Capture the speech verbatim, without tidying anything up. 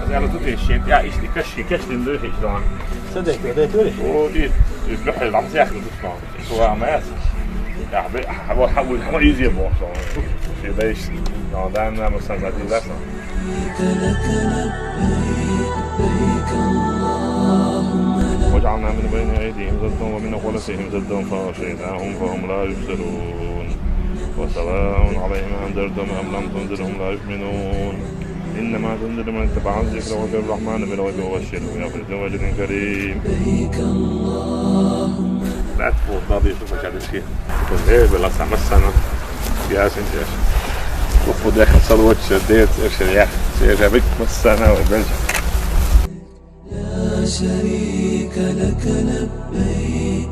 Ela tu te shin, ja, isto, isto, isto, isto, isto, isto. Você deitou, deitou, Luís? Oh, isto, isto, não sei, não sei. Isso lá, mas, ja, be, ah, vou, vou, vou dizer, bom, só. Você deixa, não dá, não, mas sabe, não dá, não. وجعلنا من بين أيديهم سدا ومن خلفهم سدا فأغشيناهم فهم لا يبصرون. وسواء عليهم أنذرتهم أم لم تنذرهم لا يؤمنون. إنما تنذر من اتبع الذكر وخشي الرحمن بالغيب وبشره بمغفرة وأجر كريم. لا تفوت بابي، شوف ايش هذا الشيء. يكون ايه بلا ساعة مسنا. يا سنجاش. وفو داخل صلوات شديت، ايش يا. سيجا بك مسنا وبلجا. لا شريك لك لبيك.